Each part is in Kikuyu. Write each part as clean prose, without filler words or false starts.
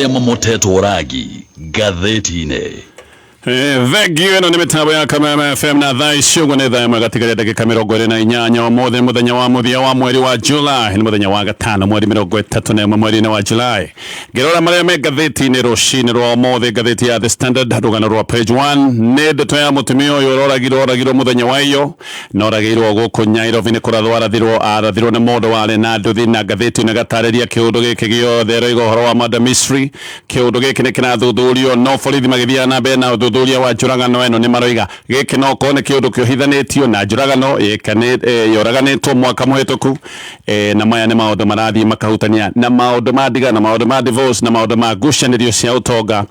Marĩa mamotetwo rangi ngathĩti-inĩ. Thengiũ. Ĩno nĩ mĩtambo ya Kameme FM na thaa ici ũguo nĩ thaa 1 gatigaria ndagĩka 28. Ũmũthĩ nĩ mũthenya wa mũthia wa mweri wa July, nĩ mũthenya wa gatano, mweri 31 mweri-inĩ wa July. Ngĩrora marĩa me ngathĩti-inĩ rũcinĩ rwa ũmũthĩ, ngathĩti ya The Standard, rũgano rwa page 1 nĩ ndeto ya mũtumia ũyũ ũroragirwo, oragirwo mũthenya wa iyo na oragĩirwo gũkũ Nyairobi. Nĩ kũrathwo arathirwo, arathirwo nĩ mũndũ warĩ na nduthi, na ngathĩti ĩno ĩgatarĩria kĩũndũ gĩkĩ gĩothe. Ĩroiga ũhoro wa murder mystery. Kĩũndũ gĩkĩ nĩ kĩrathuthurio, no borithi magĩthiaga na mbere na ũthuthuria wa njũragano ĩno nĩ maroiga gĩkĩ no korwo nĩ kĩũndũ kĩohithanĩtio na njũragano yoraganĩtwo mwaka mũhĩtũku. Na maya nĩ maũndũ marathiĩ makahutania na maũndũ ma ndigano, maũndũ ma divorce na maũndũ ma ngucanĩrio cia ũtonga,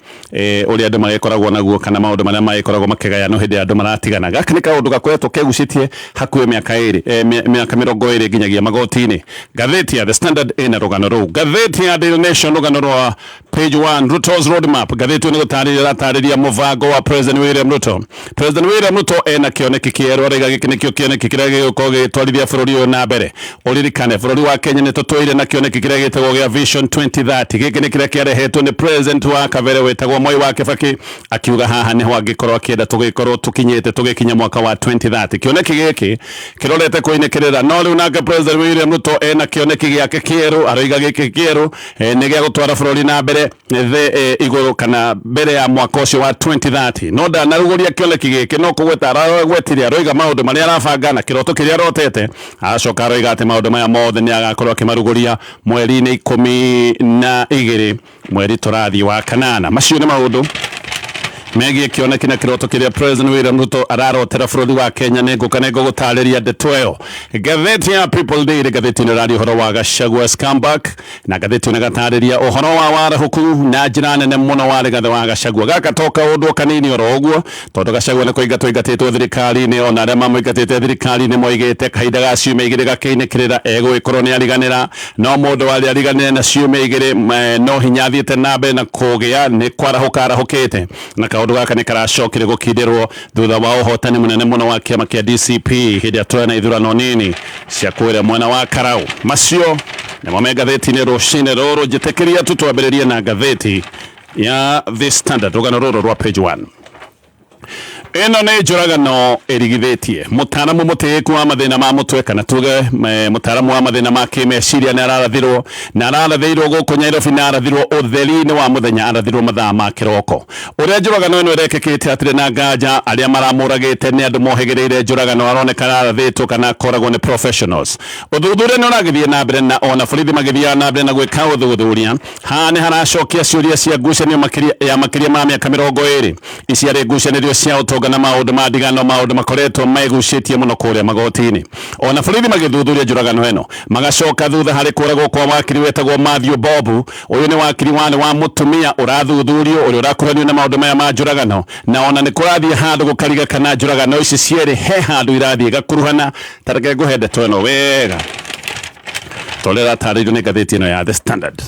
ũrĩa andũ magĩkoragwo naguo, kana maũndũ marĩa magĩkoragwo makĩgayanwo hĩndĩ ĩrĩa andũ maratigana. Gaka nĩ kaũndũ gakoretwo kegucĩtie hakuhĩ mĩaka ĩrĩ, mĩaka 20 nginyagia magoti-inĩ. Ngathĩti ya The Standard ĩna rũgano rũu. Ngathĩti ya Daily Nation, rũgano rwa page 1, Ruto's roadmap. Ngathĩti ĩyo nĩ gũtarĩria ĩratarĩria mũbango wa President William Ruto. President William Ruto ena kĩoneki kĩerũ, araiga gĩkĩ nĩkĩo kĩoneki kĩrĩa gĩgũkorwo gĩgĩtwarithia bũrũri ũyũ na mbere. Ũririkane bũrũri wa Kenya nĩ tũtũire na kĩoneki kĩrĩa gĩtagwo gĩa Vision 2030. Gĩkĩ nĩ kĩrĩa kĩarehetwo nĩ president wa kabere wĩtagwo Moi wa Kibaki, akiuga haha nĩho angĩkorwo akĩenda tũgĩkorwo tũkinyĩte tũgĩkinya mwaka wa 2030. Kĩoneki gĩkĩ kĩrorete kũinĩkĩrĩra, no rĩu nake President William Ruto ena kĩoneki gĩake kĩerũ. Aroiga gĩkĩ kĩerũ nĩ gĩa gũtwara bũrũri na mbere the igũrũ kana mbere ya mwaka ũcio wa 2030. No ndanarugũria kĩoneki gĩkĩ, no kũgweta aragwetire, aroiga maũndũ marĩa arabanga na kĩroto kĩrĩa arotete. Aracoka aroiga atĩ maũndũ maya mothe nĩ agakorwo akĩmarugũria mweri-inĩ 12, mweri tũrathiĩ wa kanana. Macio nĩ maũndũ megiĩ kĩoneki na kĩroto kĩrĩa President William Ruto ararotera bũrũri wa Kenya. Nĩ ngũka nĩ ngũgũtarĩria ndeto ĩyo. Ngathĩti ya People Daily, ngathĩti ĩno ĩraria ũhoro wa Gachagua's comeback, na ngathĩti ĩno ĩgatarĩria ũhoro wa warahũku na njĩra nene mũno wa Rigathĩ wa Gachagua. Gaka to kaũndũ kanini oro ũguo, tondũ Gachagua nĩ kũingatwo aingatĩtwo thirikari-inĩ. Ona arĩa mamũingatĩte thirikari-inĩ moigĩte kahinda ga ciumia 2 gakĩinĩkĩrĩra egũgĩkorwo nĩ ariganĩra, no mũndũ warĩ ariganĩre na ciumia 2 no hinya athiĩte na mbere na kũgĩa nĩ kwarahũka arahũkĩte. Na kaũndũ gaka nĩ karacokire gũkindĩrwo thutha wa ũhotani mũnene mũno wa kĩama kĩa DCP hĩndĩ ĩrĩa tũrĩ na ithurano nini cia kũrĩa mwena wa Karau. Macio nĩmo me ngathĩti-inĩ rũcinĩ rũrũ. Njĩtĩkĩria tu twambĩrĩrie na ngathĩti ya The Standard, rũgano rũrũ rwa page 1. Ĩno nĩ njũragano ĩrigithĩtie. Mũtaaramu mũtĩĩku wa mathĩna ma mũtwe, kana tuge mũtaaramu wa mathĩna ma kĩmeciria, nĩ ararathirwo, na ararathĩirwo gũkũ Nyairobi, na arathirwo ũtheri-inĩ wa mũthenya, arathirwo mathaa ma kĩroko. Ũrĩa njũragano ĩno ĩrekĩkĩte hatirĩ na nganja arĩa maramũragĩte nĩ andũ mohĩgĩrĩire njũragano. Aroneka ararathĩtwo kana akoragwo nĩ professionals. Ũthuthuria nĩ ũragĩthiĩ na mbere, na ona borithi magĩthiaga na mbere na gwĩka ũthuthuria. Haha nĩ haracokia ciũria cia ngucanio makĩria ya makĩria ma mĩaka 20. Ici arĩ ngucanĩrio cia ũtonga na maũndũ ma ndigano, maũndũ makoretwo megucĩtie mũno kũrĩa magoti-inĩ. Ona borithi magĩthuthuria njũragano ĩno, magacoka thutha harĩ kũragwo kwa wakiri wetagwo Matthew Bobu. Ũyũ nĩ wakiri warĩ wa mũtumia ũrathuthurio, ũrĩa ũrakuranio na maũndũ maya ma njũragano, na ona nĩ kũrathiĩ handũ gũkariga kana njũragano ici cierĩ he handũ irathiĩ gakuruhana. Ta reke ngũhe ndeto ĩno wega ta ũrĩa ĩratarĩirio nĩ ngathĩti ĩno ya The Standard.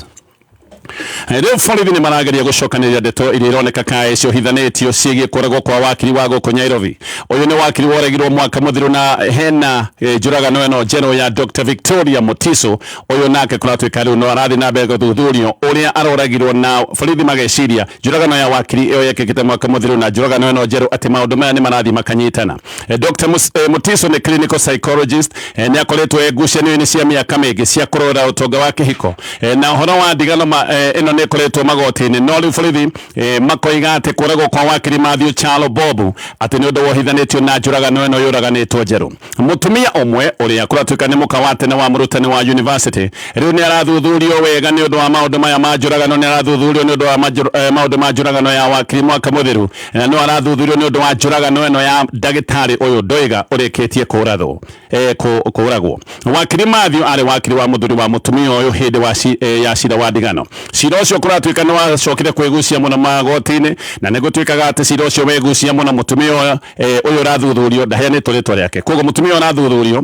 Rĩu borithi nĩ marageria gũcokanĩrĩria ndeto iria ironeka kaĩ ciohithanĩtio ciĩgiĩ kũragwo kwa wakiri wa gũkũ Nairobi. Ũyũ nĩ wakiri woregirwo mwaka mũthiru, na hena njũragano ĩno njerũ ya Dr. Victoria Mutiso. Ũyũ nake kũratuĩka rĩu no arathiĩ na mbere gũthuthurio ũrĩa aroragirwo, na borithi mageciria njũragano ya wakiri ĩyo yekĩkĩte mwaka mũthiru na njũragano ĩno njerũ atĩ maũndũ maya nĩ marathiĩ makanyitana. Dr. Mutiso nĩ clinical psychologist, nĩ akoretwo e ngucanio-inĩ cia mĩaka mĩingĩ cia kũrora ũtonga wa kĩhiko na ũhoro wa ndigano. Ĩno nĩ ĩkoretwo magoti-inĩ, no rĩu borithi makoiga atĩ kũragwo kwa wakiri Matthew Chalo Bobu atĩ nĩ ũndũ wohithanĩtio na njũragano ĩno yũraganĩtwo njerũ. Mũtumia ũmwe ũrĩa kũratuĩka nĩ mũka wa tene wa mũrutani wa university rĩu nĩ arathuthurio wega nĩ ũndũ wa maũndũ maya ma njũragano. Nĩ arathuthurio nĩ ũndũ wa maũndũ ma njũragano ya wakiri mwaka mũthiru, na no arathuthuririo nĩ ũndũ wa njũragano ĩno ya ndagĩtarĩ ũyũ ndoiga ũrĩkĩtie kũrathwo, kũragwo. Wakiri Matthew arĩ wakiri wa mũthuri wa mũtumia ũyũ hĩndĩ ya cira wa ndigano. Cira ũcio kũratuĩka nĩ wacokire kwĩgucia mũno magoti-inĩ, na nĩ gũtuĩkaga atĩ cira ũcio wegucia mũno, mũtumia ũyũ ũrathuthurio ndaheanĩtwo rĩtwa rĩake. Koguo mũtumia ũyũ ũrathuthurio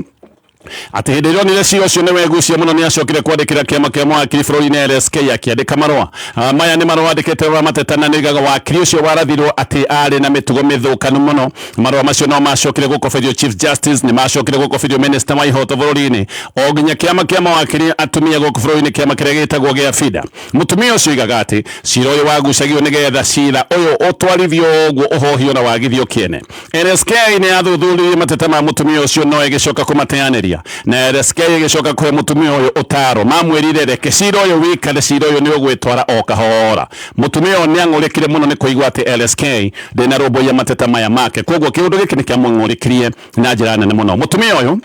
Atĩ hĩndĩ ĩrĩa onire cira ũcio nĩ wegucia mũno, nĩ acokire kwandĩkĩra kĩama kĩa mawakiri bũrũri-inĩ LSK akĩandĩka marũa. Maya nĩ marũa andĩkĩte wa mateta na nĩoigaga wakiri ũcio warathirwo atĩ arĩ na mĩtugo mĩthũkanu mũno. Marũa macio no macokire gũkobithio Chief Justice, nĩ macokire gũkobithio Minister wa ihoto bũrũri-inĩ, o nginya kĩama kĩa mawakiri atumia gũkũ bũrũri-inĩ, kĩama kĩrĩa gĩtagwo gĩa FIDA. Mũtumia ũcio oigaga atĩ cira ũyũ wagucagio nĩgetha cira ũyũ ũtwarithio ũguo ũhohio na wagithio kĩene. LSK nĩ yathuthuririe mateta ma mũtumia ũcio no ĩgĩcoka kũmateanĩria, na LSK ĩgĩcoka kũhe mũtumia ũyũ ũtaaro. Mamwĩrire reke cira ũyũ wĩikare, cira ũyũ nĩ ũgwĩtwara o kahora. Mũtumia ũyũ nĩ ang'ũrĩkire mũno nĩ kũigua atĩ LSK ndĩnarũmbũiya mateta maya make, koguo kĩũndũ gĩkĩ nĩ kĩamũng'ũrĩkirie na njĩra nene mũno. Mũtumia ũyũ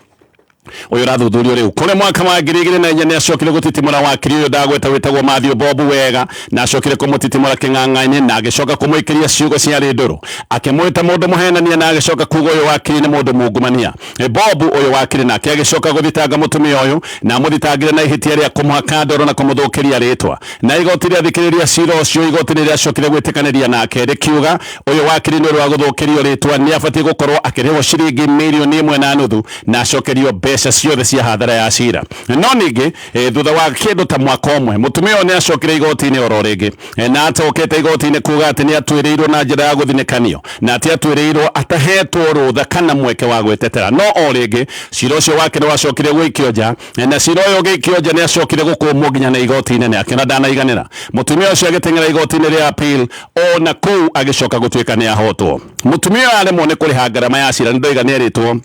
ũyũ ũrathuthurio rĩu kũrĩ mwaka wa 2004 nĩ acokire gũtitimũra wakiri ũyũ ndagweta wĩtagwo Matthew Bob wega, na acokire kũmũtitimũra kĩng'ang'a-inĩ na agĩcoka kũmũikĩria ciugo ciarĩ ndũrũ, akĩmwĩta mũndũ mũhenania na agĩcoka kuga ũyũ wakiri nĩ mũndũ mungumania. Bob ũyũ wakiri nake agĩcoka gũthitanga mũtumia ũyũ na amũthitangire na ihĩtia rĩa kũmũhaka ndoro na kũmũthũkĩria rĩtwa. Na igoti rĩathikĩrĩria cira ũcio, igoti nĩ rĩacokire gwĩtĩkanĩria nake rĩkiuga ũyũ wakiri nĩ ũndũ wa gũthũkĩrio rĩtwa nĩ abatiĩ gũkorwo akĩrĩhwo ciringi mirioni 1.5 na acokerio mbeca ciothe cia hathara ya cira. No ningĩ thutha wa kĩndũ ta mwaka ũmwe, mũtumia ũyũ nĩ acokire igoti-inĩ oro rĩngĩ, na acokete igoti-inĩ kuga atĩ nĩ atuĩrĩirwo na njĩra ya gũthinĩkanio na atĩ atuĩrĩirwo atahetwo rũtha kana mweke wa gwĩtetera. No o rĩngĩ cira ũcio wake nĩ wacokire gũikio nja, na cira ũyũ ũgĩikio nja nĩ acokire gũkũmwo nginya na igoti inene, akĩona ndanaiganĩra. Mũtumia ũcio agĩteng'era igoti-inĩ rĩa appeal, ona kũu agĩcoka gũtuĩka nĩ ahotwo. Mũtumia ũyũ aremwo nĩ kũrĩha ngarama ya cira, nĩ ndoiga nĩ erĩtwo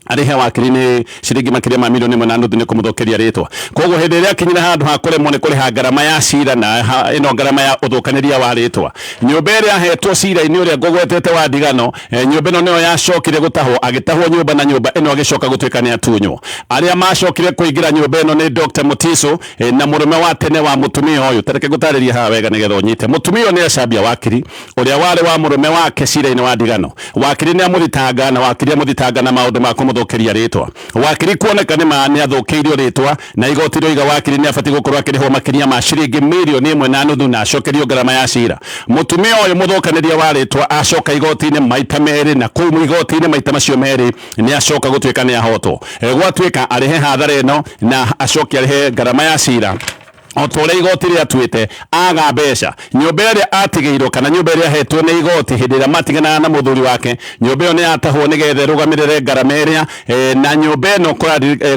arĩhe wakiri nĩ ciringi makĩria ma 1.5 nĩ kũmũthũkĩria rĩtwa. Koguo hĩndĩ ĩrĩa akinyire handũ ha kũremwo nĩ kũrĩha ngarama ya cira na ĩno ngarama ya ũthũkanĩria wa rĩtwa, nyũmba ĩrĩa ahetwo cira-inĩ ũrĩa ngũgwetete wa ndigano, nyũmba ĩno nĩyo yacokire gũtahwo, agĩtahwo nyũmba na nyũmba ĩno agĩcoka gũtuĩka nĩ atunywo. Arĩa macokire kũingĩra nyũmba ĩno nĩ Dr. Mutiso na mũrũme wa tene wa mũtumia ũyũ. Tareke ngũtarĩrie haha wega nĩgetha ũnyite. Mũtumia ũyũ nĩ acambia wakiri ũrĩa warĩ wa mũrũme wake cira-inĩ wa ndigano. Wakiri nĩ amũthitanga, na wakiri amũthitanga na maũndũ ma kũmũthũkĩria rĩtwa. Wakiri kuoneka nĩ ma nĩ athũkĩirio rĩtwa, na igoti rĩoiga wakiri nĩ abatiĩ gũkorwo akĩrĩhwo makĩria ma ciringi 1.5 na acokerio ngarama ya cira. Mũtumia ũyũ mũthũkanĩria wa rĩtwa acoka igoti-inĩ maita merĩ, na kũu igoti-inĩ maita macio merĩ nĩ acoka gũtuĩka nĩ ahotwo. Gwatuĩka arĩhe hathara ĩno na acoke arĩhe ngarama ya cira o ta ũrĩa igoti rĩatuĩte. Aga mbeca, nyũmba ĩrĩa atigĩirwo kana nyũmba ĩrĩa ahetwo nĩ igoti hĩndĩ ĩrĩa matiganaga na mũthuri wake, nyũmba ĩyo nĩ yatahwo nĩgetha ĩrũgamĩrĩre ngarama ĩrĩa, na nyũmba ĩno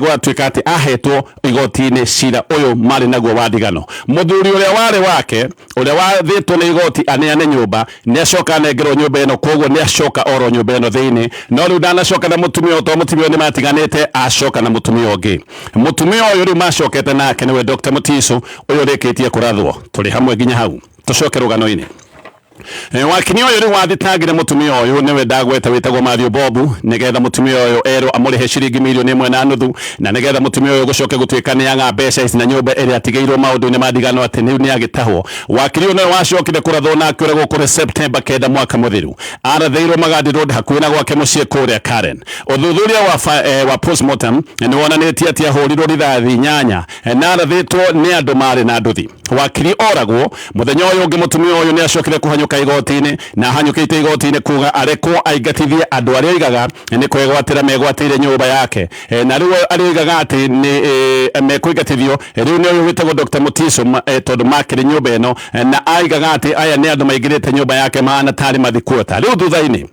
gwatuĩka atĩ ahetwo igoti-inĩ cira ũyũ marĩ naguo wa ndigano. Mũthuri ũrĩa warĩ wake, ũrĩa wathĩtwo nĩ igoti aneane nyũmba, nĩ acoka anengerwo nyũmba ĩno, koguo nĩ acoka oro nyũmba ĩno thĩinĩ. No rĩu ndanacoka na mũtumia ũyũ, tondũ mũtumia ũyũ nĩ matiganĩte, acoka na mũtumia ũngĩ. Mũtumia ũyũ rĩu macokete nake nĩwe Dr. Mutiso ũyũ ũrĩkĩtie kũrathwo. Tũrĩ hamwe nginya hau, tũcoke rũgano-inĩ. Wakiri ũyũ rĩu wathitangire mũtumia ũyũ nĩwe ndagweta wĩtagwo Matthew Bobu, nĩgetha mũtumia ũyũ erwo amũrĩhe ciringi 1.5 na nĩgetha mũtumia ũyũ gũcoke gũtuĩka nĩ aga mbeca ici na nyũmba ĩrĩa atigĩirwo maũndũ-inĩ ma ndigano atĩ rĩu nĩ agĩtahwo. Wakiri ũyũ nĩwe wacokire kũrathwo na akĩũragwo kũrĩ September 9 mwaka mũthiru. Arathĩirwo Magadi Road hakuhĩ na gwake mũciĩ kũrĩa Karen. Ũthuthuria wa postmortem nĩ wonanĩtie atĩ ahũrirwo rithathi 8 na arathĩtwo nĩ andũ marĩ na nduthi. Wakiri oragwo mũthenya ũyũ ũngĩ, mũtumia ũyũ nĩ acokire kũhanyũka igoti-inĩ, na ahanyũkĩte igoti-inĩ kuga arekwo aingatithie andũ arĩa oigaga nĩ kwĩgwatĩra megwatĩire nyũmba yake. Na rĩu arĩa oigaga atĩ nĩ mekũingatithio rĩu nĩ ũyũ wĩtagwo Dr. Mutiso, tondũ makĩrĩ nyũmba ĩno, na aigaga atĩ aya nĩ andũ maingĩrĩte nyũmba yake mahana tarĩ mathikuota. Rĩu thutha-inĩ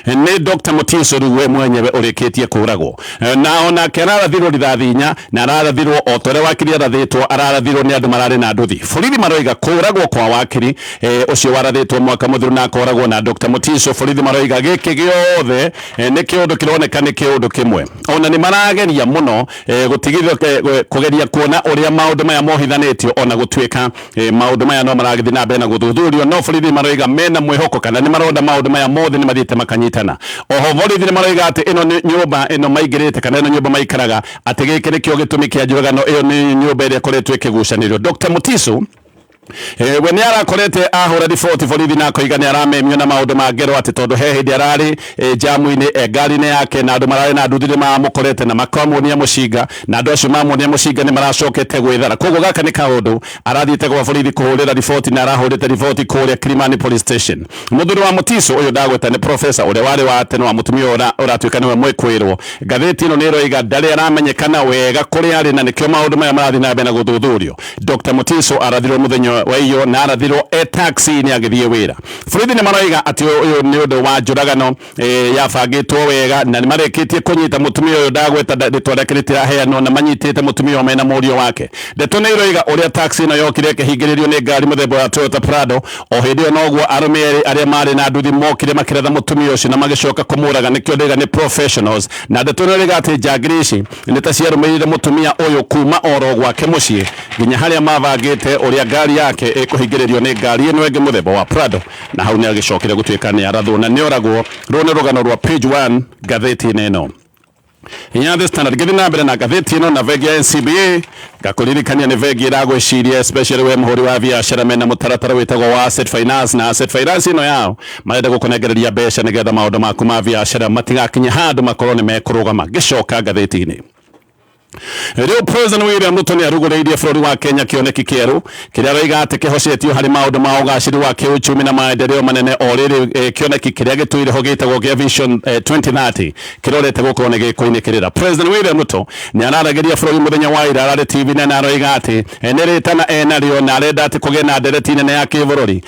nĩ Dr. Mutiso rĩu we mwenyewe ũrĩkĩtie kũragwo, na onake ararathirwo rithathi 4, na ararathirwo o ta ũrĩa wakiri arathĩtwo, ararathirwo nĩ andũ mararĩ na nduthi. Borithi maroiga kũragwo kwa wakiri ũcio warathĩtwo mwaka mũthiru na akoragwo na Dr. Mutiso, borithi maroiga gĩkĩ gĩothe nĩ kĩũndũ kĩroneka nĩ kĩũndũ kĩmwe. Ona nĩ marageria mũno gũtigithia kũgeria kuona ũrĩa maũndũ maya mohithanĩtio, ona gũtuĩka maũndũ maya no maragĩthiĩ na mbere na gũthuthurio, no borithi maroiga mena mwĩhoko kana nĩ marona maũndũ maya mothe nĩ mathiĩte makanyitana. Oho borithi nĩ maroiga atĩ ĩno nĩ nyũmba ĩno maingĩrĩte kana ĩno nyũmba maikaraga, atĩ gĩkĩ nĩkĩo gĩtũmi kĩa njũragano ĩyo, nĩ nyũmba ĩrĩa ĩkoretwo ĩkĩgucanĩrio. Dr. Mutiso We nĩ arakorete ahũra riboti borithi na akoiga nĩ aramemio na maũndũ ma ngero atĩ tondũ he hĩndĩ ararĩ jamu-inĩ ngari-inĩ yake na andũ mararĩ na nduthi nĩ mamũkorete na makamuonia mũcinga, na andũ acio mamuonia mũcinga nĩ maracokete gwĩthara. Koguo gaka nĩ kaũndũ arathiĩte gwa borithi kũhũrĩra riboti, na arahũrĩte riboti kũrĩa Kilimani Police Station. Mũthuri wa Mutiso ũyũ ndagweta nĩ professor ũrĩa warĩ wa tene wa mũtumia ũrĩa ũratuĩka nĩwe mwĩkwĩrwo. Ngathĩti ĩno nĩ ĩroiga ndarĩ aramenyekana wega kũrĩa arĩ, na nĩkĩo maũndũ maya marathiĩ na mbere na gũthuthurio. Dr. Mutiso arathirwo mũthenya wa iyo na arathirwo e taxi-inĩ agĩthiĩ wĩra. Borithi nĩ maroiga atĩ ũyũ nĩ ũndũ wa njũragano yabangĩtwo wega, na nĩ marĩkĩtie kũnyita mũtumia ũyũ ndagweta rĩtwa rĩake rĩtiraheanwo, na manyitĩte mũtumia ũyũ mena mũriũ wake. Ndeto nĩ iroiga ũrĩa taxi ĩno yokire ĩkĩhingĩrĩrio nĩ ngari mũthemba wa Toyota Prado. O hĩndĩ ĩyo noguo arũme erĩ arĩa marĩ na nduthi mokire makĩratha mũtumia ũcio na magĩcoka kũmũraga. Nĩkĩo ndĩga nĩ professionals. Na ndeto nĩ ĩroiga atĩ njangiri ici nĩ ta ciarũmĩrĩire mũtumia ũyũ kuma oro gwake mũciĩ nginya harĩa mabangĩte ũrĩa ngari yake ĩkũhingĩrĩrio nĩ ngari ĩno ĩngĩ mũthemba wa Prado, na hau nĩ agĩcokire gũtuĩka nĩ arathwo na nĩ oragwo. Rũrũ nĩ rũgano rwa page 1 ngathĩti-inĩ ĩno ya The Standard. Ngĩthiĩ na mbere na ngathĩti ĩno na bengi ya NCBA, ngakũririkania nĩ bengi ĩragwĩciria especially we mũhũri wa biacara. Mena mũtaratara wĩtagwo wa asset finance, na asset finance ĩno yao marenda gũkũnengereria mbeca nĩgetha maũndũ maku ma biacara matigakinye handũ makorwo nĩ mekũrũgama. Ngĩcoka ngathĩti-inĩ rĩu, President William Ruto nĩ arugũrĩirie bũrũri wa Kenya kĩoneki kĩerũ kĩrĩa aroiga atĩ kĩhocetio harĩ maũndũ ma ũgacĩru wa kĩũchumi na maendeleo manene. O rĩrĩ kĩoneki kĩrĩa gĩtũire ho gĩtagwo kĩa Vision 2030 kĩrorete gũkorwo nĩ gĩkũinĩkĩrĩra. President William Ruto nĩ araragĩria bũrũri mũthenya wa ira ararĩ TV na aroiga atĩ nĩ rĩtana enarĩo na arenda atĩ kũgĩe na ndereti nene ya kĩbũrũri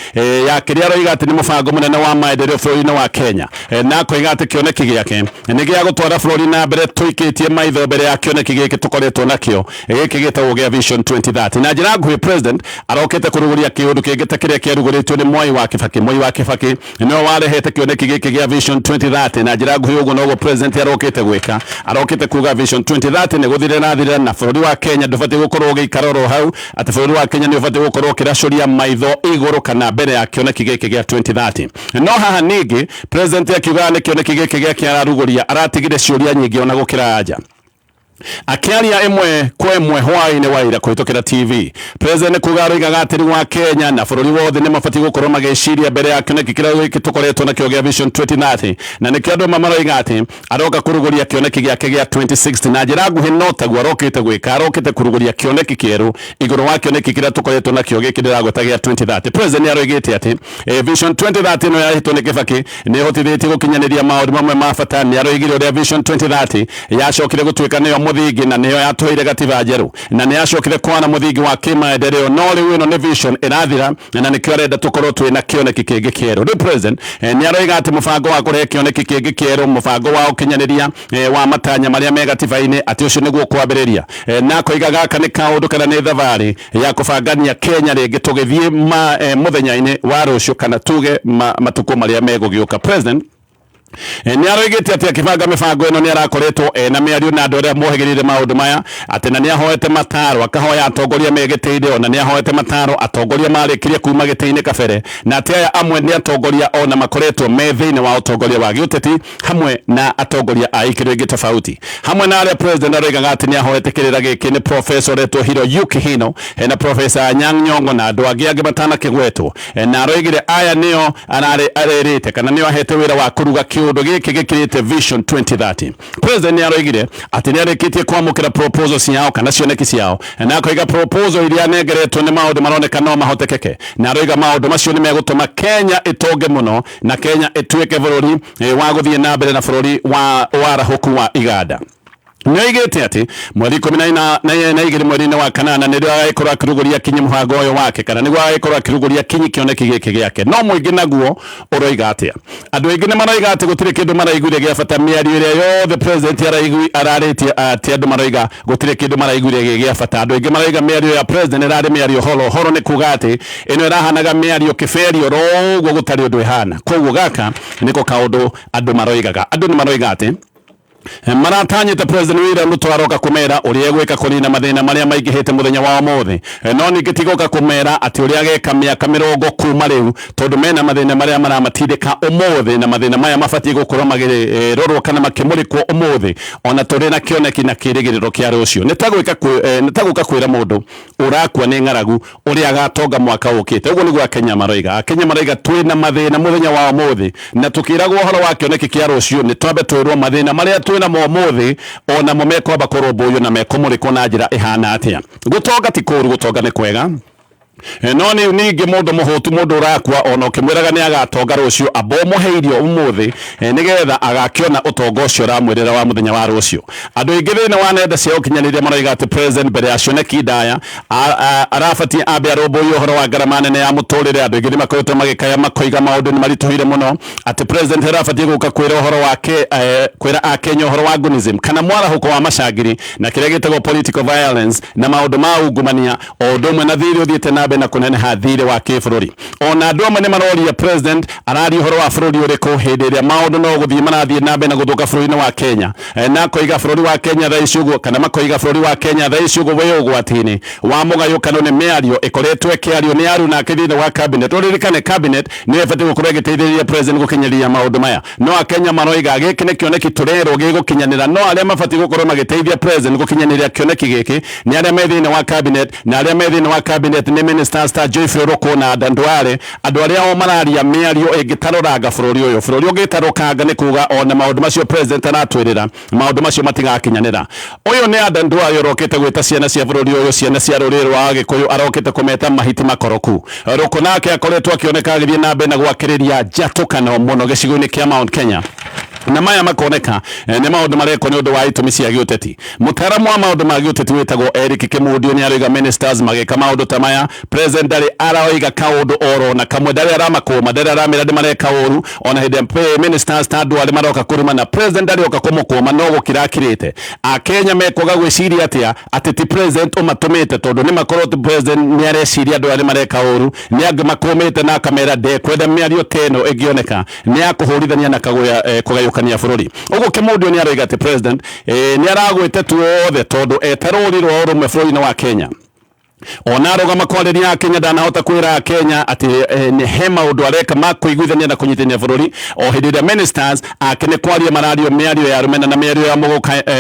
ya kĩrĩa aroiga atĩ nĩ mũbango mũnene wa maendeleo bũrũri-inĩ wa Kenya, na akoiga atĩ kĩoneki gĩake nĩ gĩa gũtwara bũrũri na mbere tũikĩtie maitho mbere ya kĩoneki gĩkĩ tũkoretwo nakĩo gĩkĩ gĩtagwo gĩa Vision 2030. Na njĩra nguhĩ, president arokĩte kũrugũria kĩũndũ kĩngĩ ta kĩrĩa kĩarugũrĩtio nĩ Mwai wa Kibaki. Mwai wa Kibaki nĩwe warehete kĩoneki gĩkĩ gĩa Vision 2030, na njĩra nguhĩ ũguo noguo president arokĩte gwĩka. Arokĩte kuga Vision 2030 nĩ gũthirĩra rathirĩra, na bũrũri wa Kenya ndũbatiĩ gũkorwo ũgĩikara oro hau, atĩ bũrũri wa Kenya nĩ ũbatiĩ gũkorwo ũkĩracũria maitho igũrũ kana mbere ya kĩoneki gĩkĩ gĩa 2030. No haha ningĩ president akiugaga nĩ kĩoneki gĩkĩ gĩake ararugũria, aratigire ciũria nyingĩ ona gũkĩra anja. Akĩaria ĩmwe kwa ĩmwe hwaĩ-inĩ wa ira kũhĩtũkĩra TV, president kuga aroigaga atĩ rĩu wa Kenya na bũrũri wothe nĩ mabatiĩ gũkorwo magĩciria mbere ya kĩoneki kĩrĩa gĩkĩ tũkoretwo nakĩo gĩa Vision 2030, na nĩkĩo andũ amwe maroiga atĩ aroka kũrugũria kĩoneki gĩake gĩa 2060. Na njĩra nguhĩ no taguo arokĩte gwĩka, arokĩte kũrugũria kĩoneki kĩerũ igũrũ wa kĩoneki kĩrĩa tũkoretwo nakĩo gĩkĩ ndĩragweta gĩa 2030. President nĩ aroigĩte atĩ Vision 2030 ĩno yarehĩtwo nĩ Kibaki nĩ ĩhotithĩtie gũkinyanĩria maũndũ mamwe ma bata. Nĩ aroigire ũrĩa Vision 2030 yacokire gũtuĩka nĩyo mũthingi na nĩyo yatũheire gatiba njerũ na nĩ yacokire kwana mũthingi wa kĩmaendeleo, no rĩu ĩno nĩ vision ĩrathira na nĩkĩo arenda tũkorwo twĩna kĩoneki kĩngĩ kĩerũ. Rĩu president nĩ aroiga atĩ mũbango wa kũrehe kĩoneki kĩngĩ kĩerũ, mũbango wa ũkinyanĩria wa matanya marĩa me gatiba-inĩ, atĩ ũcio nĩguo kwambĩrĩria, na akoiga gaka nĩ kaũndũ kana nĩ thabarĩ ya kũbangania Kenya rĩngĩ tũgĩthiĩ mũthenya-inĩ wa rũciũ kana tuge matukũ marĩa megũgĩũka. President nĩ aroigĩte atĩ akĩbanga mĩbango ĩno nĩ arakoretwo ena mĩario na andũ arĩa mohĩgĩrĩire maũndũ maya, atĩ na nĩ ahoete mataro, akahoya atongoria me gĩtĩ-inĩ, ona nĩ ahoete mataro atongoria marĩkirie kuma gĩtĩ-inĩ kabere, na atĩ aya amwe nĩ atongoria ona makoretwo me thĩinĩ wa ũtongoria wa gĩũteti hamwe na atongoria a ikĩro ingĩ tofauti. Hamwe na arĩa president aroigaga atĩ nĩ ahoete kĩrĩra gĩkĩ nĩ professor ũretwo Hiroyuki Hino, hena professor Anyang' Nyong'o na andũ angĩ angĩ matanakĩgwetwo. Na aroigire aya nĩo ararĩ arerĩte kana nĩo ahete wĩra wa kũruga kĩũndũ gĩkĩ gĩkĩrĩte Vision 2030. President nĩ aroigire atĩ nĩ arĩkĩtie kwamũkĩra proposal ciao kana cioneki ciao, na akoiga proposal iria anengeretwo nĩ maũndũ maroneka no mahotekeke, na aroiga maũndũ macio nĩ megũtũma Kenya ĩtonge mũno na Kenya ĩtuĩke bũrũri wa gũthiĩ na mbere na bũrũri wa warahũku wa iganda. Nĩoigĩte atĩ mweri 12 mweri-inĩ wa kanana nĩrĩo agagĩkorwo akĩrugũria kinyi mũbango ũyũ wake kana nĩguo agagĩkorwo akĩrugũria kinyi kĩoneki gĩkĩ gĩake. No mũingĩ naguo ũroiga atĩa? Andũ aingĩ nĩ maroiga atĩ gũtirĩ kĩndũ maraiguire gĩa bata mĩario ĩrĩa yothe president ararĩtie, atĩ andũ maroiga gũtirĩ kĩndũ maraiguire gĩ gĩa bata. Andũ aingĩ maroiga mĩario ya president ĩrarĩ mĩario horo horo, nĩ kuga atĩ ĩno ĩrahanaga mĩario kĩberio oro ũguo gũtarĩ ũndũ ĩhana. Koguo gaka nĩko kaũndũ andũ maroigaga. Andũ nĩ maroiga atĩ maratanyĩte President William Ruto aroka kũmera ũrĩa egwĩka kũnina mathĩna marĩa maingĩhĩte mũthenya wa ũmũthĩ, no ningĩ ti gũka kũmera atĩ ũrĩa ageka mĩaka 40 kuma rĩu, tondũ mena mathĩna marĩa maramatindĩka ũmũthĩ, na mathĩna maya mabatiĩ gũkorwo makĩrorwo kana makĩmũrĩkwo ũmũthĩ ona tũrĩ na kĩoneki na kĩrĩgĩrĩro kĩa rũciũ. Nĩ ta gwĩka nĩ ta gũka kwĩra mũndũ Ũrakua nĩ ng'aragu ũrĩa agatonga mwaka ũkĩte. Ũguo nĩguo Akenya maroiga. Akenya maroiga twĩna mathĩna mũthenya wa ũmũthĩ, na tũkĩragwo ũhoro wa kĩoneki kĩa rũciũ nĩ twambe twĩrwo mathĩna marĩa twĩna mo ũmũthĩ onamo mekwamba kũrũmbũiyo na mekũmũrĩkwo na njĩra ĩhana atĩa. Gũtonga ti kũũru, gũtonga nĩ kwega. No nĩ ningĩ mũndũ mũhũtu, mũndũ ũrakua, ona ũkĩmwĩraga nĩ agatonga rũciũ, amba ũmũhe irio ũmũthĩ nĩgetha agakĩona ũtonga ũcio ũramwĩrĩra wa mũthenya wa rũciũ. Andũ aingĩ thĩinĩ wa nenda cia ũkinyanĩria maroiga atĩ president mbere ya cioneki ndaya arabatiĩ ambe arũmbũiye ũhoro wa ngarama nene ya mũtũrĩre. Andũ aingĩ nĩ makoretwo magĩkaya makoiga maũndũ nĩ maritũhire mũno, atĩ president arabatiĩ gũka kwĩra ũhoro wake kwĩra Akenya ũhoro wa gunism kana mwarahũko wa macangiri na kĩrĩa gĩtagwo political violence na maũndũ ma ungumania, o ũndũ ũmwe na thirĩ ũthiĩte na mbere na kũneneha, thirĩ wa kĩbũrũri. Ona andũ amwe nĩ maroria president araria ũhoro wa bũrũri ũrĩkũ hĩndĩ ĩrĩa maũndũ no gũthiĩ marathiĩ na mbere na gũthũka bũrũri-inĩ wa Kenya. Na akoiga bũrũri wa Kenya thaa ici ũguo, kana makoiga bũrũri wa Kenya thaa ici ũguo wĩ ũgwati-inĩ wa mũgayũkano nĩ mĩario ĩkoretwo ĩkĩario nĩ aruna ake thĩinĩ wa cabinet. Ũririkane cabinet nĩyo ĩbatiĩ gũkorwo ĩgĩteithĩrĩria president gũkinyĩria maũndũ maya, no Akenya maroiga gĩkĩ nĩ kĩoneki tũrerwo gĩgũkinyanĩra, no arĩa mabatiĩ gũkorwo magĩteithia president gũkinyanĩria kĩoneki gĩkĩ nĩ arĩa me thĩinĩ wa cabinet, na arĩa me thĩinĩ wa cabinet nĩ ministers ta Geoffrey Ruku na Adan Duale, andũ arĩa o mararia mĩario ĩngĩtarũranga bũrũri ũyũ. Bũrũri ũngĩtarũkanga nĩ kuga ona maũndũ macio president aratwĩrĩra, maũndũ macio matigakinyanĩra. Ũyũ nĩ Adan Duale ũrokĩte gwĩta ciana cia bũrũri ũyũ, ciana cia rũrĩrĩ rwa Agĩkũyũ, arokĩte kũmeta mahiti makoroku. Ruku nake akoretwo akĩoneka agĩthiĩ na mbere na gwakĩrĩria njatũkano mũno gĩcigo-inĩ kĩa Mount Kenya, na maya makoneka nĩ maũndũ marekwo nĩ ũndũ wa itũmi cia gĩũteti. Mũtaaramu wa maũndũ ma gĩũteti wĩtagwo Eric Kĩmundio nĩ aroiga ministers magĩka maũndũ ta maya, president ndarĩ aroiga kaũndũ oro na kamwe, ndarĩ aramakũma, ndarĩ aramĩra nĩ mareka ũru. Ona hĩndĩ ĩrĩa ministers ta andũ arĩa maroka kũrumana, president ndarĩ oka kũmũkũma, no gũkira akirĩte. Akenya mekwaga gwĩciria atĩa atĩ ti president ũmatũmĩte, tondũ nĩ makorwo ti president nĩ areciria andũ arĩa mareka ũru, nĩ angĩ makũmĩte na akamera ndekwenda mĩario ta ĩno ĩngĩoneka nĩ ya kũhũrithania na kũgayũkania bũrũri. Ũguo Kĩmundio nĩ aroiga atĩ president nĩ aragwĩte tuothe, tondũ eta rũri rwa ũrũmwe bũrũri-inĩ wa Kenya, ona arũgama kwarĩria Akenya ndanahota kwĩra Akenya atĩ nĩ he maũndũ areka ma kũiguithania na kũnyitithania bũrũri, o hĩndĩ ĩrĩa ministers ake nĩ kwaria marario mĩario ya rũmena na mĩario ya